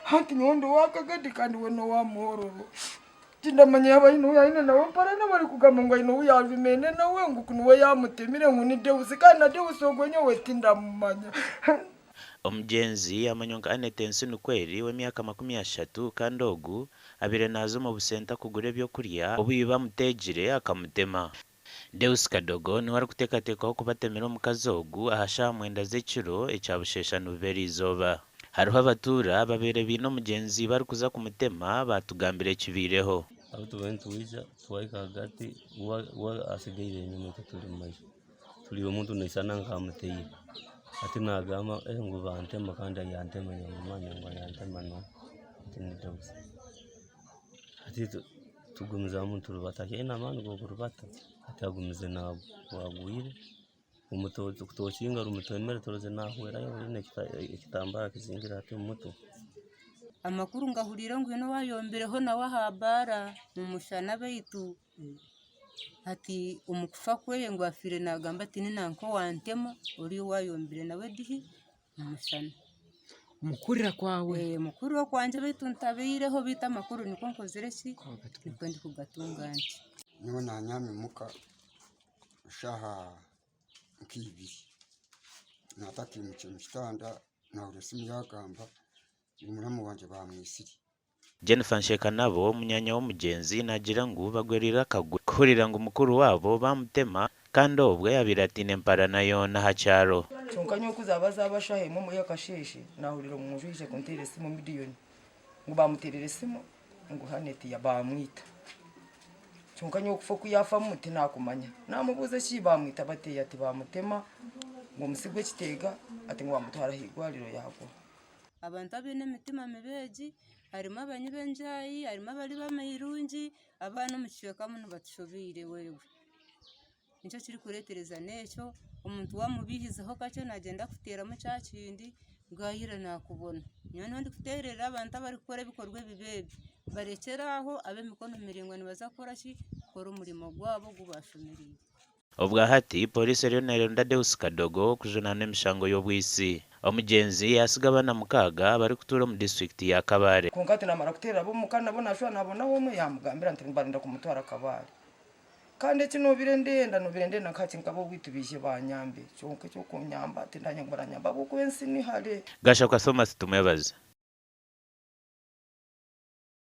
Hati nyowe ndi owa Kagadi kandi we n'owa Muhororo. Tindamanya yaaba haine ou yaine nawe mparana barikugamba ngu haine ou yaajumaine nawe ngu ku niwe yaamutemire ngu ni Deus kandi na Deus ogwo nyowe tindamumanya. Omugyenzi amanywa nka Annet Ensinukweri w'emyaka 30 kandi ogu abaire naaza omu busenta kugura ebyokurya obu iba amuteegire akamutema. Deus Kadogo niwe arikuteekateekwaho kuba atemire omukazi ogu aha shaaha mwenda z'ekiro ekya busheesha nibuba eriizooba. Hariho abatuura ababaire baine omugyenzi barikuza kumutema baatugambira ekibaireho. Ahu tubaire nitwija twahika ahagati we atsigaire enyima itwe turi omu maisho turiire omuntu naisana nk'amuteire hati nagamba ngu bantema kandi yantema nyowe nimanya ngu yantema hati tugumizamu niturubata akyaine amaani g'okurubata hati agumize agwire kutokinga rumutemere turozire nahwerayo aine ekitambara akizingire hati omu mutwe. Amakuru ngahuriire ngu haine owaayombireho nawe aha baara omu mushana beitu hati omu kufa kwe ngu afiire naagamba ati ni nanka owantema oriya owaayombire nawe dihi omushana. Omu kuhurira kwawe? Omu kuhurira kwangye beitu ntabaireho beitu amakuru nikwo nkozire ki? Nikwo ndikugatunga nti. Nyowe naanyami muka eshaaha nk'ibiri naatakiimukire mu kitanda naahurira esimu yaagamba ngu muramu wangye baamwitsire. Jennifer Nshekanabo, munyaanya w'omugyenzi naagira ngu bagwereire akagwe kuhurira ngu mukuru waabo baamutema kandi obwo yaabaire ataine mparana yoona aha kyaro. Kyonka nyowe ku zaaba zaaba shaaha emwe omuri akasheeshe, naahurira omwojo yaija kunteerera esimu Midioni ngu baamuteerera esimu ngu Hannet baamwita. Kyonka nyowe okufa oku yaafamu tinaakumanya. Naamubuuza eki baamwita bata? Ati baamutema ngu omusi gw'ekiteega ati ngu baamutwara aha irwariro yaagwa. Abantu abaine emitima mibi egi harimu abanywi b'enjaayi, harimu abari b'amairungi, abaana omu kicweka munu batushobeire wewe. Nikyo kirikureetereza n'ekyo, omuntu waamubiihizaho kakye naagyenda akuteeramu kya kindi, bwayira naakubona. Nyowe niho ndikuteerera abantu abarikukora ebikorwa ebibi ebi, barekyere aho ab'emikono miraingwa nibaza kukora ki, kukora omurimo gwabo ogu baashomereire. Obwahati, Pooriisi eriyo neeronda Deus Kadogo okujunaanwa emishango y'obwitsi. Omugyenzi yaatsiga abaana mukaaga abarikutuura omu disiturikiti ya Kabale. Kwonka hati naamara kuteerera ab'omuka nabo naashuba naabonaho omwe yaamugambira nti nibarenda kumutwara Kabale. Kandi eki noobire ndenda, noobire ndenda nka hati nk'ab'owaitu baije baanyambe. Kyonka eky'okunyamba tindamanya ngu baranyamba ahabw'okuba ensi ni hare. Gashakwa Thomas Tumwebaze.